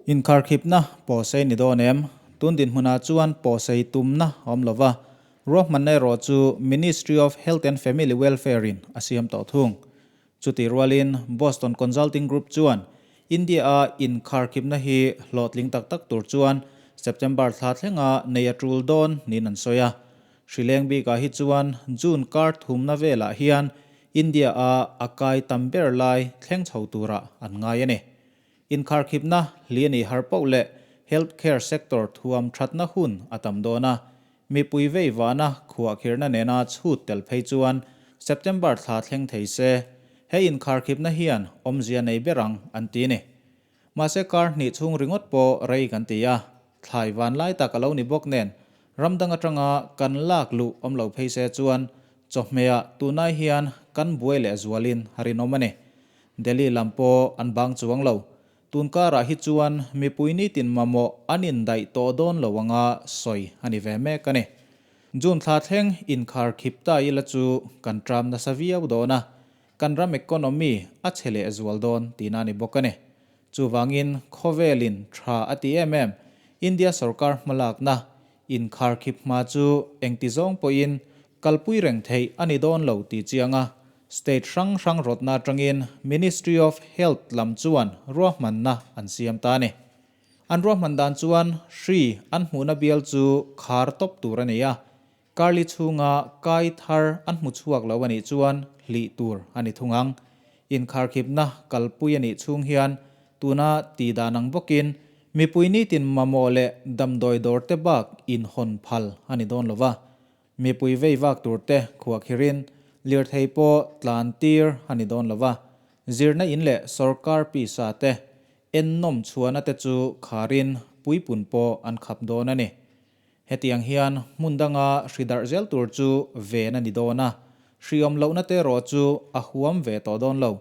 Inkharkhipna pawhsei ni dawn em? Tun dinhmunah chuan pawhsei tumna a awm lova, ruahmanna erawh chu Ministry of Health and Family Welfare-in a siam tawh thung. Chutih rualin Boston Consulting Group chuan India-a inkharkhipna hi hlawhtling tak tak tur chuan September thla thlenga nei a tul dawn niin an sawi a. Hrileng bikah hi chuan June kar thumna velah hian India-a a kai tam ber lai thleng chho turah an ngai a ni. Inkharkhipna hli a nih har poh leh health care sector thuam thatna hun a tam dawn a, mipui vei vana khuahkhirhna nena chhut tel phei chuan September thla thleng thei se, he inkharkhipna hian awmzia nei ber ang an ti ni. Mahse kar hnih chhung ringawt pawh rei kan ti a, thlai vanlai tak a lo ni bawk nen ram dang atanga kan lak luh awm lo phei se chuan chawhmehah tunai hian kan buai leh zualin a rinawm a ni. Delhi lam pawh an bang chuang lo. Tun karah hi chuan mipui nitin mamawh an indaih tawh dawn lo anga sawi a ni ve mek a ni. June thla thleng inkhar khip ta ila chu kan tram nasa viau dawn a, kan ram economy a chhe leh zual dawn tihna a ni bawk a ni. Chuvangin khawvelin tha a ti em em, India sorkar hmalakna inkhar khip hma chu engti zawng pawhin kalpui reng theih a ni dawn lo tih chiang a, State hrang hrang rawtna atangin Ministry of Health lam chuan ruahmanna an siam ta a ni. An ruahman dan chuan hri an hmuhna bial chu khar tawp tur a ni a, karli chhunga kai thar an hmu chhuak lo a nih chuan hlih tur a ni thung ang. Inkharkhipna kalpui a nih chhung hian tuna tih dan ang bawkin mipui nitin mamawh leh damdawi dawr te bak inhawn phal a ni dawn lo va. Mipui vei vak tur te khuahkhirin lirthei pawh tlan tir a ni dawn lo va, zirna in leh sawrkar pisa te ennawm chhuahna te chu kharin puipun pawh an khap dawn a ni. Hetiang hian hmun danga hri darh zel tur chu ven a ni dawn a, hri awm lohna te erawh chu a huam ve tawh dawn lo.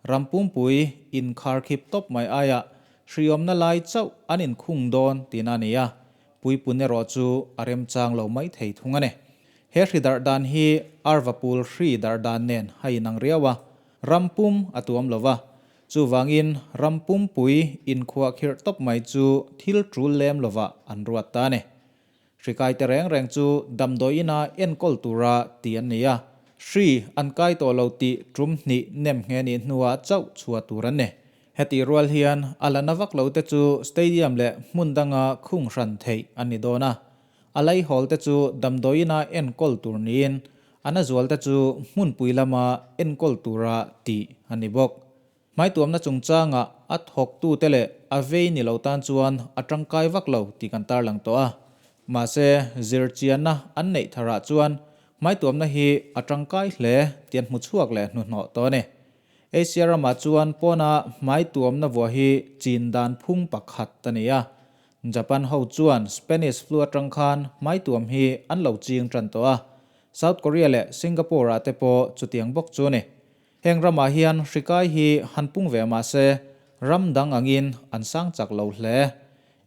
Ram pumpui inkharkhip tawp mai aiah hriawmna lai chauh an inkhung dawn tihna a ni a, puipun erawh chu a remchang lo mai thei thung a ni. He hri darh dan hi Arvapul hri darh dan nen a inang riau a, ram pum a tuam lo va, chuvangin ram pumpui inkhuahkhirh tawp mai chu thil tul lem lovah an ruat ta a ni. Hri kaite reng reng chu damdawi ina enkawl tura ti an ni a, hri an kai tawh lo tih tum hnih nem nghe nih hnuah chauh chhuah tur an ni. Hetih rual hian a la na vak lo te chu stadium leh hmun danga khung hran theih an ni dawn a, a laihawl te chu damdawi ina enkawl tur niin a na zual te chu hmunpui lama enkawl tura tih an ni bawk. Hmaituamna chungchangah a thawktute leh a vei ni lo tan chuan a tangkai vak lo tih kan tarlang tawh a. Mahse, zirchianna an neih tharah chuan hmaituamna hi a tangkai hle tih an hmu chhuak leh hnuhnawh tawh a ni. Asia ramah chuan pawna hmaituamna vuah hi chin dan phung pakhat a ni a. Japan ho chuan Spanish flu atang khan hmaituam hi an lo ching tan tawh a. South Korea leh Singapore-ah te pawh chutiang bawk chu a ni. Heng ramah hian hrikai hi han pung ve mah se, ram dang angin an sang chak lo hle.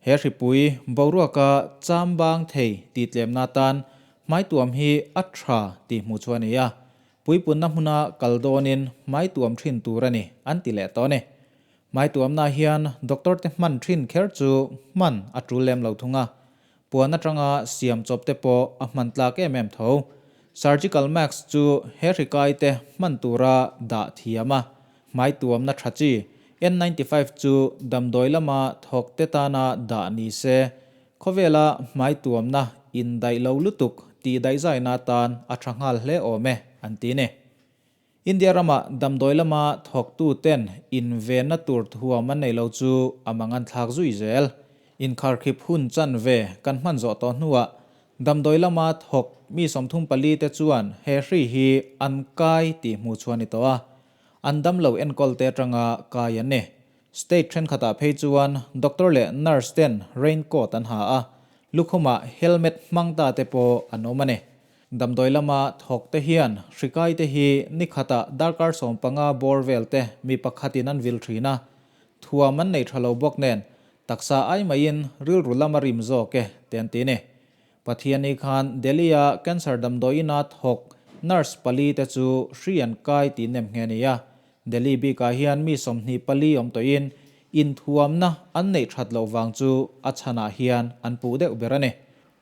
He hripui boruaka cham bang thei tih tlemna atan hmaituam hi a tha tih hmuh chu a ni a, puipunna hmuna kal dawnin hmaituam thin tur a ni an ti leh tawh a ni. Hmaituamna hian doctor te hman thin kher chu hman a tul lem lo thung a, Puan atanga siam chawp te pawh a hman tlak em em tho. Surgical mask chu he hri kai te hman tura dah thiam a, hmai tuamna tha chi N95 chu damdawi lama thawk te tana dah ni se, khawvela hmai tuamna indaih lo lutuk tih daihzaina atan a tha nghal hle awm e, an ti ni. India rama damdawi lama thawktu ten invenna tur thuam an nei lo chu a mangan thlak zui zel. Inkharkhip hun chanve kan hman zawh tawh hnuah damdawi lama thawk mi 34 te chuan he hri hi an kai tih hmuh chhuah a ni tawh a, an damlo enkawl te atanga kai an ni. State thenkhatah phei chuan doctor leh nurse ten raincoat an ha a, lukhumah helmet hmang ta te pawh an awm a ni. Damdawi lama thawk te hian hrikai te hi ni khatah darkar 15 bawr vel te mi pakhatin an vil thin a, thuam an nei tha lo bawk nen taksa ai maiin rilru lama rim zawk e te an ti ni. Pathiani khan Delhi-a cancer damdawiina thawk nurse pali te chu hri an kai tih nem nghe a ni a, Delhi bikah hian mi 24 awm tawhin inthuamna an neih that loh vang chu a chhanah hian an puh deuh ber a ni.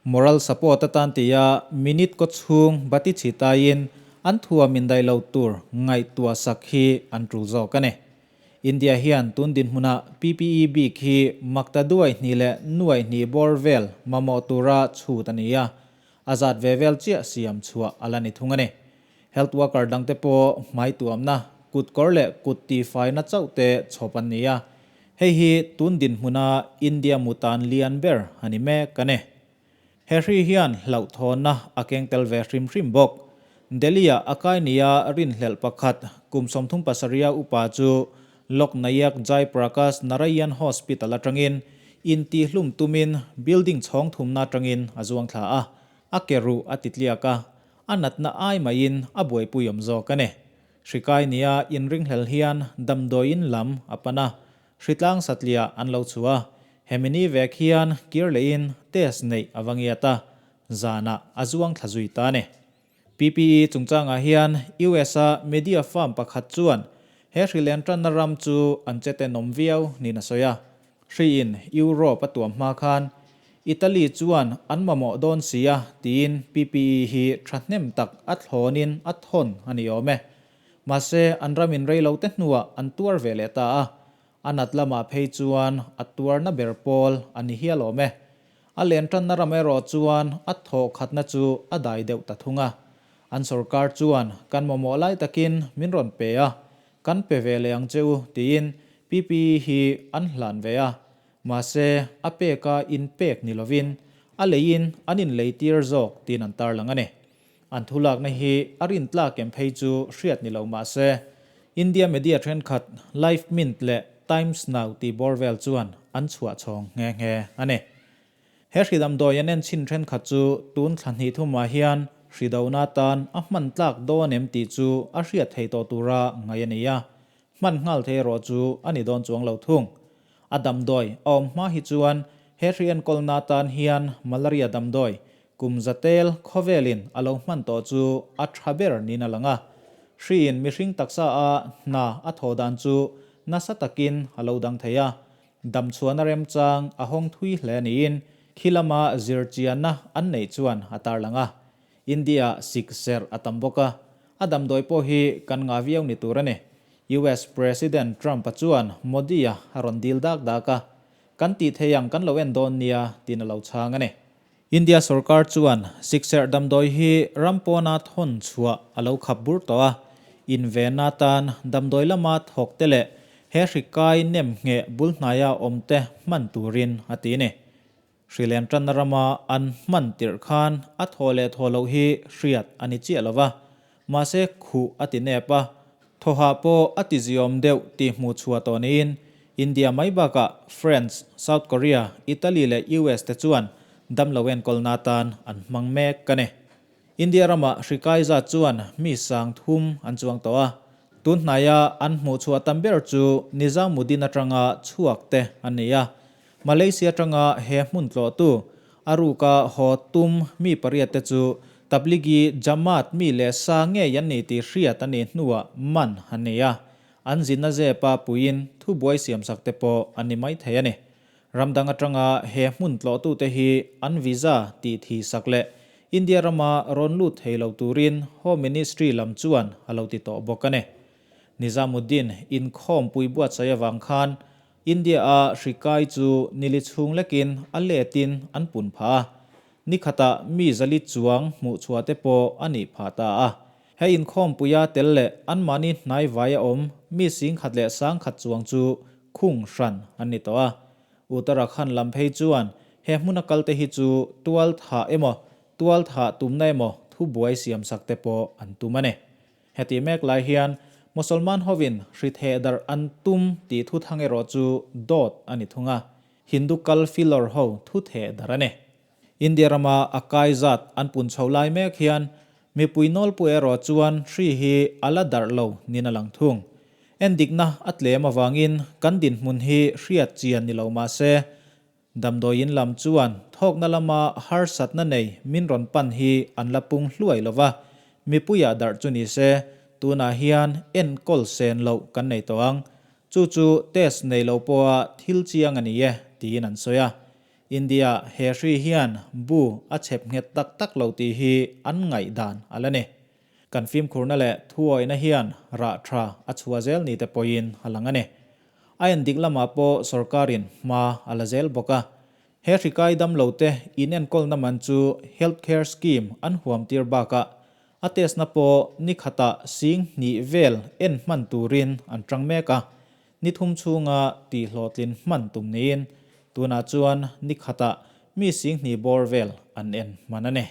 Moral support atan tia minute kaw chhung bati chhit aiin an thuam indaih lo tur ngaihtuah sak hi an tul zawk a ni. India hian tun dinhmunah PPE bik hi makta duai hnih leh nuai hnih bawr vel mamawh tura chhut a ni a, a zat ve vel chiah siam chhuah a la ni thung a ni. Health worker dangte pawh hmai tuamna, kut kawr leh kut tihfaina chauh te chhawp an ni a, hei hi tun dinhmuna India mutan lian ber a ni mek a ni. He hri hian hlauhthawnna a keng tel ve hrim hrim bawk. Delhi-ah a kai nia rinhlelh pakhat kum 37 upa chu Lok Nayak Jai Prakash Narayan Hospital atangin intihlum tumin building chhawng thumna atangin a zuang thla a, a ke ruh a ti tliak a, a natna ai maiin a buaipui awm zawk a ni. Hri kai nia inringhlel hian damdawiin lam a pan a, Hritlang satliah an lo chhuah a, hemi ni vek hian kir lehin test neih a va ngiat a, zanah a zuang thla zui ta a ni. PPE chungchangah hian US-a media firm pakhat chuan he hrilen tanna ram chu an che tenawm viau niin a sawi a. Hriin Europe a tuam hma khan Italy chuan an mamawh dawn si a tiin PPE hi thahnem tak a thlawnin a thawn a ni awm e. Mahse, an ram in rei lo te hnuah an tuar ve leh ta a, a nat lamah phei chuan a tuarna ber pawl a ni hial awm e. A len tanna ram erawh chuan a thawh khatna chu a dai deuh ta thung a. An sorkar chuan kan mamawh lai takin min rawn pe a, kan pe ve leh ang che u tiin PPE hi an hlan ve a. Mahse, a peka inpek ni lovin a leiin an inleitir zawk tiin an tarlang a ni. An thulakna hi a rintlak em phei chu hriat ni lo mah se, India media thenkhat Live Mint leh Times Now tih bawr vel chuan an chhuah chhawng nghe nghe a ni. He hri damdawi an en chhin thenkhat chu tun thla hnih thumah hian hri dona tan a hman tlak dawn em tih chu a hriat theih tawh tura ngaih a ni a, hman nghal thei erawh chu a ni dawn chuang lo thung. A damdawi a awm hma hi chuan he hri enkawlna tan hian malaria damdawi Kum zatel khawvelin a lo hman tawh chu a tha ber niin a lang a. Hriin mihring taksa a hna a thawh dan chu nasa takin a lo dang thei a. Damchhuahna remchang a hawng thui hle niin khi lama zirchianna an neih chuan a tarlang a. India sik serh a tam bawk a, a damdawi pawh hi kan ngah viau ni tur a ni. US President Trump-a chuan Modi-a a rawn dil dak dak a, Kan tih thei ang kan lo en dawn nia tiin a lo chhang a ni. India sorkar chuan sikserh damdawi hi ram pawna thawn chhuah a lo khap bur tawh a, invenna tan damdawi lama thawk te leh he hri kai nem ngheh bul hnaia awm te hman turin a ti a ni. Hri len tanna rama an hman tirh khan a thaw leh thaw loh hi hriat a ni chiah lo va, mahse khuh a ti nep a, Thawhah pawh a ti ziawm deuh tih hmuh chhuah tawh niin India mai bakah France, South Korea, Italy leh US te chuan damlo enkawlna atan an hmang mek a ni. India ramah hri kai zat chuan mi sang thum an chuang tawh a, tun hnaia an hmuh chhuah tam ber chu Nizamuddin atanga chhuak te an ni a, Malaysia atanga he hmun tlawhtu A ruka haw tum mi pariat te chu Tablighi Jamaat mi leh sa ngei an ni tih hriat a nih hnuah man an ni a, an zinna zepa puiin thubuai siamsak te pawh an ni maithei a ni. Ram dang atanga he hmun tlawhtute hi an visa tih thi sak leh India rama rawn lut thei lo turin Home Ministry lam chuan a lo ti tawh bawk a ni. Nizamuddin inkhawmpui buatsaih avang khan India-a hri kai chu nili chhung lekin a letin an pun phah a, ni khatah mi zali chuang hmuh chhuah te pawh a nih phah ta a. He inkhawmpuia tel leh anmahni hnai vai a awm mi singkhat leh sangkhat chuang chu khung hran an ni tawh a. Uttarakhand lam phei chuan he hmuna kalte hi chu tual thah emaw, tual thah tumna emaw thubuai siamsak te pawh an tum a ni. Heti mek lai hian Mosolman hovin hri theh darh an tum tih thu thang erawh chu dawt a ni thung a, Hindu kal filawr ho thu theh darh a ni. India rama a kai zat an pun chho lai mek hian mipui nawlpui erawh chuan hri hi a la darh lo niin a lang thung. Endikna a tlem avangin kan dinhmun hi hriat chian ni lo mah se, Damdawiin lam chuan thawkna lama harsatna nei min rawn pan hi an la pung hluai lo va, mipuiah darh chu ni se, tunah hian enkawl sen loh kan nei tawh ang. Chu chu test nei lo pawha thil chiang a ni e, tiin an sawi a. India he hri hian bu a chhep nghet tak tak lo tih hi an ngaihdan a la ni. Kan fimkhurna leh thuawihna hian rah tha a chhuah zel ni te pawhin a lang a ni. A endik lamah pawh sorkarin hma a la zel bawk a. He hri kai damlote inenkawlna man chu Health Care Scheme an huam tir bakah a test na pawh ni khatah sing hnih vel en hman turin an tang mek a, ni thum chhunga tihhlawhtlin hman tum niin tunah chuan ni khatah mi sing hnih bawr vel an en hman a ni.